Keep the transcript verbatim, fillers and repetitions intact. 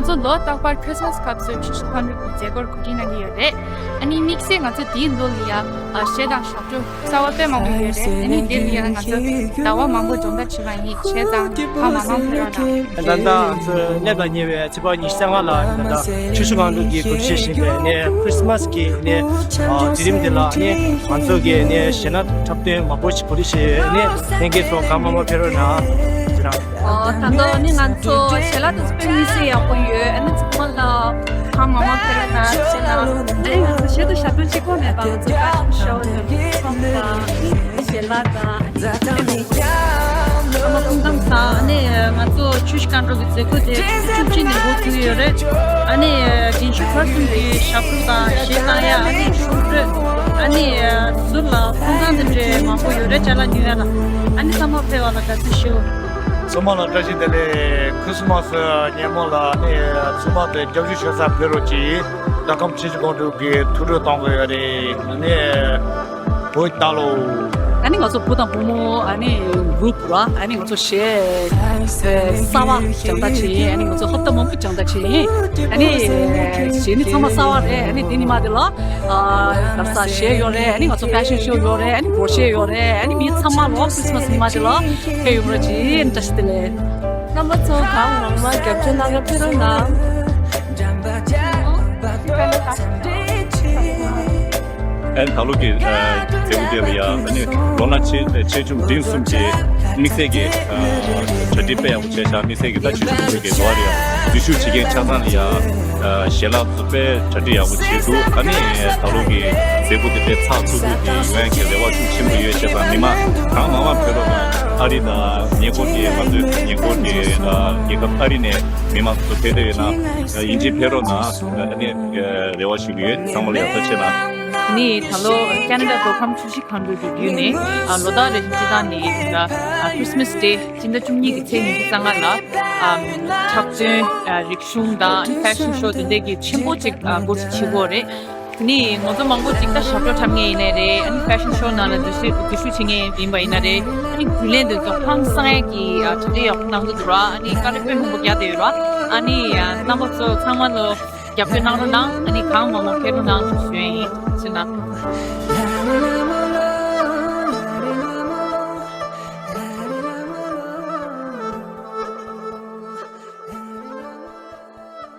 ང་ཚོ་ལོ་རྟག་པར་Christmas སྐབས་སུ་བཀྲ་ཤིས་མཁའ་འགྲོ་གི་མཛད་སྒོར་གོ་སྒྲིག་གནང་གི་ཡོད་རེད། ཨ་ནི་དམིགས་བསལ་ང་ཚོ་དེའི་ལོ་ལ་ཡ་ཨ་གཞས་དང་ཞབས་བྲོ་གསར་བ་དཔེ་མང་པོ་ཡོད་རེད། ཨ་ནི་དེ་ལ་ཡ་ང་ཚོ་ཟླ་བ་མང་པོ་སྦྱོང་བརྡར་བྱེད་པ་ཡིན། གཞས་ཚང་གང་མང་མང་ཕེབས་རོགས་གནང་། ད་ལྟ་ང་ཚོ་གནས་དང་ཉེ་བའི་ཚེས་པ་ཉི་ཤུ་རྩ་ལྔ་ལ་ད་ལྟ་བཀྲ་ཤིས་མཁའ་འགྲོ་གི་གོ་སྒྲིག་བྱེད་བཞིན་པའི་ནས་Christmas གི་ནས་དུས་རིམ་འདི་ལ་ནས་ང་ཚོ་གི་ནས་གཞས་སྣ་འཁྲབ་སྟོན་མང་པོ་ཞིག་གོ་སྒྲིག་བྱས་ཡོད། ནས་ལྷན་རྒྱས་ཚོ་གང་མང་མང་ཕེབས་རོགས་གནང་། ཨོ། ད་ལྟ་ནི་ང་ཚོ་ཞལ་ལག་དེ་ཚོ་དཔེ་མི་སྲིད་ཡག་པོ་ཡོད། ཨ་ནི་ཚང་མ་ལ་གང་མང་མང་ཕེབས་རོགས་གནང་ཞེས་ན། ཨ་ནི་ང་ཚོ་གཞས་དང་ཞབས་བྲོ་གཅིག་པོ་མེད་པ་ང་ཚོ་ཕེ་ཤན་ཤོ་དང་ཚོགས་པ་ཞལ་ལག་དང་། ཨ་ནི་ཚང་མ་སྐུ་ཁམས་བཟང་། ཨ་ནི་ང་ཚོ་བཀྲ་ཤིས་མཁའ་འགྲོ་གི་མཛད་སྒོ་དེ་བཅུ་གཅིག་ནས་འགོ་ཚུགས་ཡོད་རེད། ཨ་ནི་རྒན་གཞོན་བར་གསུམ་གྱི་ཞབས་བྲོ་དང་གཞས་བཏང་ཡ། ཨ་ནི་ཆུ་རོལ། ཨ་ནི་ཟུར་ལ་ཁོང་ཁང་དེ་འདྲའི་མང་པོ་ཡོད་རེད། ཅ་ལག་ཉོ་ཡ་ལ། ཨ་ནི་ཚང་མ་ཕེབས་པ་ལ་དགའ་བསུ་ཞུ། ཚང་མ་ལ་བཀྲ་ཤིས་བདེ་ལེགས། ཁྲིས་མས་ཉིན་མོ་ལ་ཨ་ནི་ཚང་མ་དེ་རྒྱབ་བཤུད་བྱེད་ས་ཕེབས་རོགས་གྱིས། བདག་ཁམས་ཆེ་ཆུང་གང་དྲུག་གི་ཐུགས་སྤྲོ་གཏོང་གི་ཡོད་རེད། ཨ་ནི་བོད་ལྟ་ལོ། ཨ་ནི་ང་ཚོ་བུ་དང་བུ་མོ་ཨ་ནི་གུ་རུབ་ར། ཨ་ནི་ང་ཚོ་གཞས་གསར་པ་སྦྱོང་བརྡར་བྱེད། ཨ་ནི་ང་ཚོ་ཧབ་ཏ་མང་པོ་སྦྱོང་བརྡར་བྱེད། ཨ་ནི་གཞས་ནི་ཚང་མ་གསར་པ་རེད། ཨ་ནི་དེ་ནི་མ་དེ་ལ་ཨ་ག་ས་གཞས་ཡོད་རེད། ཨ་ནི་ང་ཚོ་ཕེ་ཤན་ཤོ་ཡོད་རེད། ཨ་ནི་སྒོར་གཞས་ཡོད་རེད། ཨ་ནི་མི་ཚང་མ་ལོ་ཁྲིས་མས་ཉི་མ་དེ་ལ་ཕེབས་ཡོང་རོགས་གྱིས། བཀྲ་ཤིས་བདེ་ལེགས། རྣམ་པ་ཚོ་གང་མང་མང་རྒྱབ་སྐྱོར་གནང་ག་ཕེབས་རོགས་གནང་། ཨན་ད་ལོ་གི་ཨ་མཛད་སྒོ་དེ་ལ་ཡ་ཨ་ནི་ལོ་ན་ཆེ་ཆེ་ཆུང་འབྲིང་གསུམ་གྱི་དམིགས་བསལ་གྱི་ཨ་གྲ་སྒྲིག་དཔེ་ཡག་པོ་བྱས་ཤག་དམིགས་བསལ་གྱི་ད་ཆེ་ཆུང་ཆུང་གི་འགྲོ་བ་རེད་ཡ། འཛུལ་ཞུགས་བྱེད་མཁན་ཆ་ཚང་ལ་ཡ་ཨ་ཞལ་ལག་ཚོ་དཔེ་གྲ་སྒྲིག་ཡག་པོ་བྱས་འདུག་ཨ་ནི་ད་ལོ་གི་མཛད་སྒོ་དེ་དཔེ་ཚགས་ཚུད་ཚུད་དེ་ཡོང་ཡ་གི་རེ་བ་ཤུགས་ཆེན་པོ་ཡོད་བྱས་ཙང་མི་མང་གང་མང་མང་ཕེབས་རོགས་གནང་། ཨ་རི་དང་ཉེ་འཁོར་གྱི་ང་ཚོའི་ཉེ་འཁོར་གྱི་ཨ་རྒྱལ་ཁབ་ཨ་རི་ནས་མི་མང་ཚོ་ཕེབས་བསྡད་ཡོད་ན་ཡིན་གཅིག་ཕེབས་རོགས་གནང་། ཨ་ནི་རེ་བ་ཞུ་གི་ཡོད། ཚང་མ་ལ་ཡག་ཐག་ཆོད་གནང་། ནི་ད་ལོ་ཁེ་ན་ཌ་མདོ་ཁམས་ཆུ་བཞི་སྒང་དྲུག་གི་བརྒྱུད་ནས་ཨ་ལོ་ལྟར་རེ་བཞིན་སྤྱི་བཏང་ནས་ད་ཨ་Christmas Day སྤྱི་ཟླ་བཅུ་གཉིས་ཀྱི་ཚེས་ཉི་ཤུ་རྩ་ལྔ་ལ་ཨ་འཁྲབ་སྟོན་ཨ་རིག་གཞུང་དང་ཕེ་ཤན་ཤོ་དེ་འདྲས་ཀྱི་ཆེན་པོ་ཅིག་ཨ་འགོ་ཁྲིད་བྱེད་ཀྱི་ཡོད་རེད། དེ་ནས་ང་ཚོ་མང་པོ་ཅིག་ད་ཞབས་བྲོ་འཁྲབ་མཁན་ཡིན་ནའི་རེད། ཨ་ནི་ཕེ་ཤན་ཤོ་ནང་ལ་འཛུལ་ཞུགས་འཛུལ་ཞུགས་བྱེད་མཁན་ཡིན་པ་ཡིན་ན་རེད། ཨ་ནི་རྒྱུན་ལས་འདི་ཚོ་ཧང་སང་ཡས་ཀྱི་ཨ་གྲ་སྒྲིག་ཡག་པོ་གནང་གི་འདུག་ར། ཨ་ནི་དཀའ་ལས་དཔེ་མང་པོ་རྒྱག་བསྡད་ཡོད་ར། ཨ་ནི་ཨ་རྣམ་པ་ཚོ་ཚང་མ་ལོ་རྒྱབ་སྐྱོར་གནང་རོགས་གནང་། ཨ་ནི་གང་མང་མང་ཕེབས་རོགས་གནང་ཞུ་ཡ་ཡིན། ཕྱིན་ན།